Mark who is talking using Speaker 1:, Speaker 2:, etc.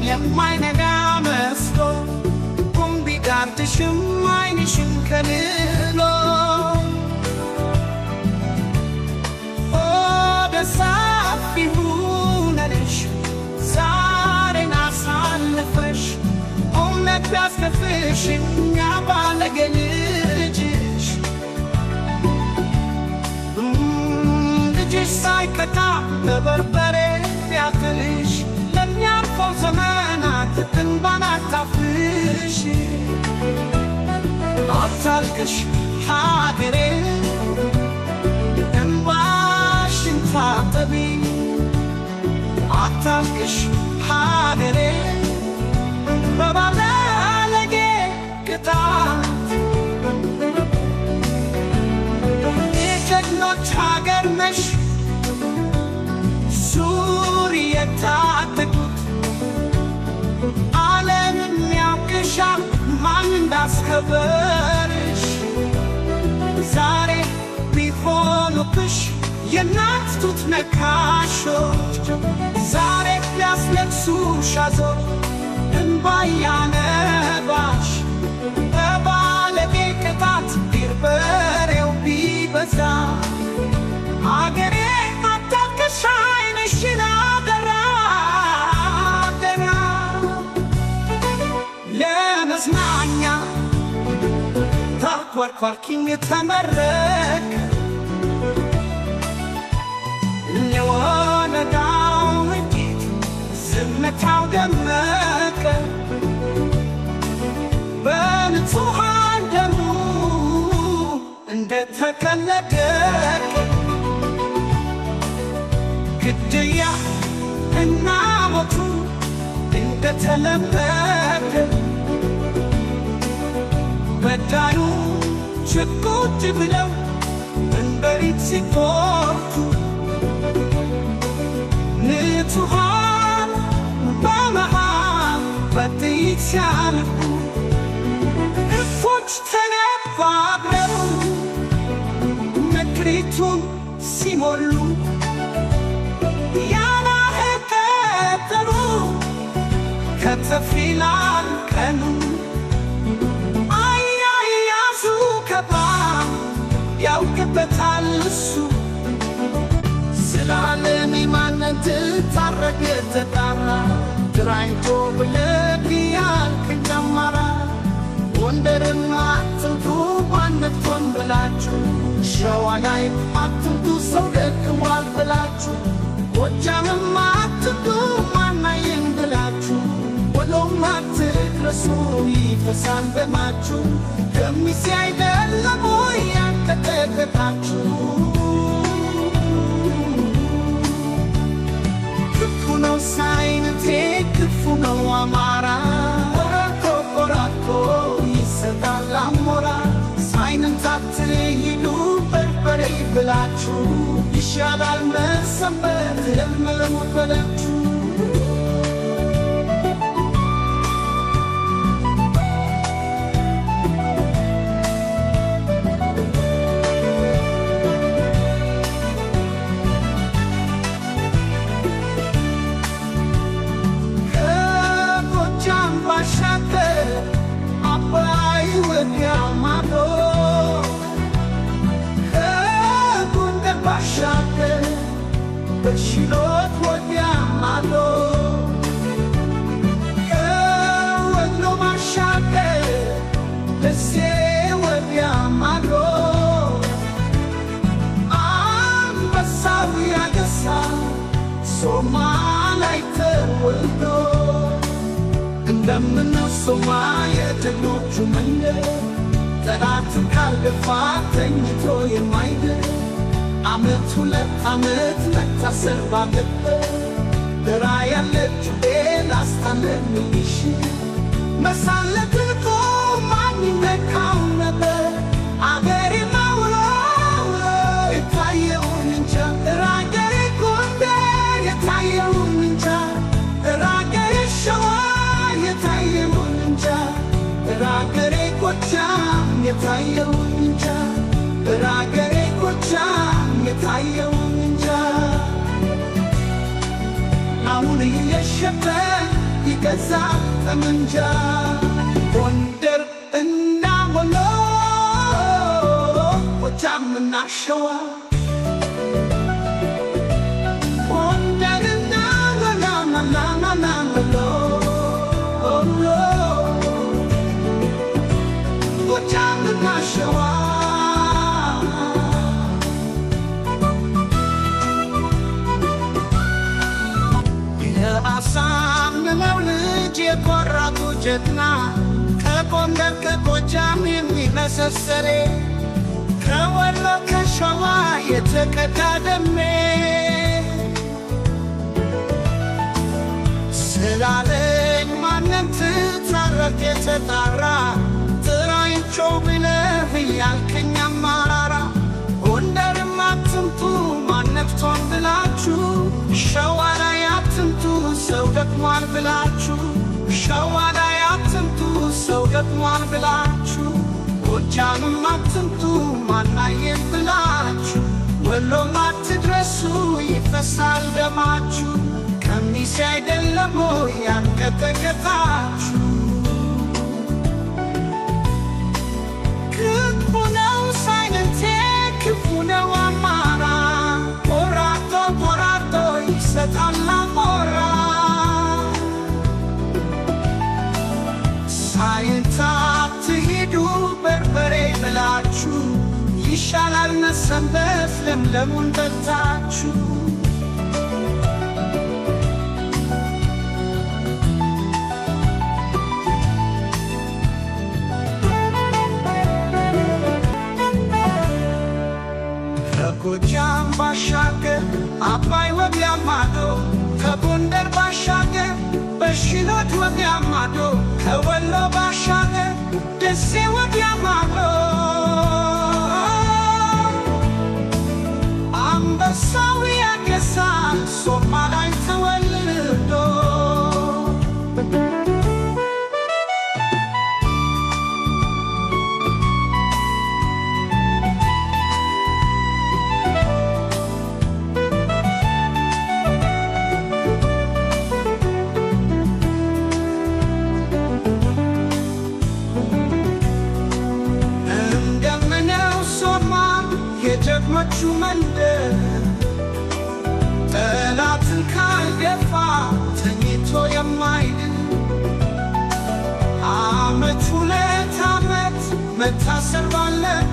Speaker 1: የማይነጋ መስሎ ቁም ቢጋርድሽም ዓይንሽን ከልሎ ሆደ ሰፊ ሁነልሽ ዛሬን አሳልፈሽ እውነት ቢያስከፍሽ እኛ ባለጌ ልጅሽ ልጅሽ ሳይቀጣ በበርበሬ ቢያትልሽ ለሚያልፈው ዘመናት እንባን አታፍሽ። አታልቅሽ ሀገሬ እንባሽን ታጠቢ፣ አታልቅሽ ሀገሬ በባለጌ ቅጣት። የጀግኖች ሀገር ነሽ ሱሪ የታጠቁት ዓለም የሚያውቅሻል ማን እንዳስከበርሽ። ዛሬ ቢሆኑብሽ የእናት ጡት ነካሾች ዛሬ ቢያስለቅሱሽ አዞር እንባ እያነባሽ በባለጌ ቅጣት ቢርበሬው ቢበዛ አገሬ አታልቅሽ ዓይንሽን አደራ አደራ። ለመዝናኛ ታኳርኳርኪኝ ተመረክ ለወነዳው እንዴት ዝምታው ደመቀ በንጹሐን ደሙ እንደተቀለደ ግድያ እና ሞቱ እንደተለመደ በዳዩ ችቁጭ ብለው እንበሪት ሲቆርጡ ንጹሐን በመሃል በጥይት ሲያልፉ እፎች ተነባብረው ምድሪቱን ሲሞሉ ያላህቀጠሩ ከተፍ ይላል ቀኑ አያያዙ ከባድ ያውቅበታል እሱ። ስላለም ማንን ትታረቅ ተጣራ ትራይቶ ብለህ ያልክ ጨመራ ጎንደርም አትንኩ ማነቶን ብላችሁ ሸዋ ላይ አትንኩ ሰው ደክሟል ብላችሁ ጎጃምም አትንኩ ማናየን ብላችሁ ወሎም አትድረሱ ይፈሳል ደማችሁ ከሚሴ አይደለም ወይ ያንቀጠቀጣችሁ። ክፉ ነው ሳይንቴ ክፉ ነው አማራ ቆራርጦ ቆራርጦ ይሰጣል አሞራ ሳይንት አትሂዱ በርበሬ ብላችሁ ይሻላል መሰንበት ለምለሙት በላችሁ። ከጎጃም ባሻገር አባይ ወዲያ ማዶ ከጎንደር ባሻገር በሽሎት ወዲያ ማዶ ከወሎ ባሻገር ደሴ ወዲያ ማዶ አንበሳው ያገሳ ሶማ ላይ ተወልዶ እንደምነው ሶማ የጀግኖቹ መንደር ጠላትን ካልገፋ ተኝቶ የማይደር ዓመት ሁለት ዓመት መታሰር ባለበት ግራ ያለችው ላስታለምልሽ መሳለት እኮ ማን ይነካው ነበር አገሬ ማውሎ የታየውን እንጃ አገሬ ጎንደር የታየውን እንጃ አገሬ ሸዋ የታየውን እንጃ አገሬ ጎጃም የታየውን እንጃ አገሬ ጎጃም የታየውን እንጃ። አሁን እየሸፈ ይቀ የማይገዛ ጠመንጃ። ጎንደር እና ወሎ ጎጃምና ሸዋ፣ ጎንደርና ወላናናናና ወሎ ጎጃምና ሸዋ። የአሳምነው ልጅ የቆራጡ ጀግና፣ ከጎንደር ከጎጃም የሚመሰሰሬ፣ ከወሎ ከሸዋ የተቀዳ ደሜ። ስላለኝ ማንም ትታረቅ የተጣራ፣ ጥራኝ ጮህ ብለህ እያልከኝ አማራራ። ጎንደርም አትምጡ ማነክቶን ብላችሁ፣ ሸዋ ላይ አትምጡ ሰው ደክሟል ብላችሁ፣ ሸዋ ላይ አትምጡ ሰው ደክሟል ብላችሁ፣ ጎጃምም አትምጡ ማናየን ብላችሁ፣ ወሎም አትድረሱ ይፈሳል ደማችሁ። ከሚሴ አይደለም ወይ ያንቀጠቀጣችሁ? ክፉ ነው ሳይንቴ፣ ክፉ ነው አማራ፣ ቆራርጦ ቆራርጦ ይሰጣል አሞራ። ሳይንት አትሂዱ በርበሬ ብላችሁ፣ ይሻላል መሰንበት ለምለሙን በልታችሁ። ከጎጃም ባሻገር አባይ ወዲያ ማዶ፣ ከጎንደር ባሻገር በሽሎት ወዲያ ማዶ፣ ከወሎ ባሻገር ደሴ ወዲያ ማዶ፣ አንበሳው ያገሳል ሶማ ላይ ተወልዶ። እንደምነው ሶማ የጀግኖቹ መንደር፣ ጠላትን ካልገፋ ተኝቶ የማይድን። አመት ሁለት አመት መታሰር ባለበት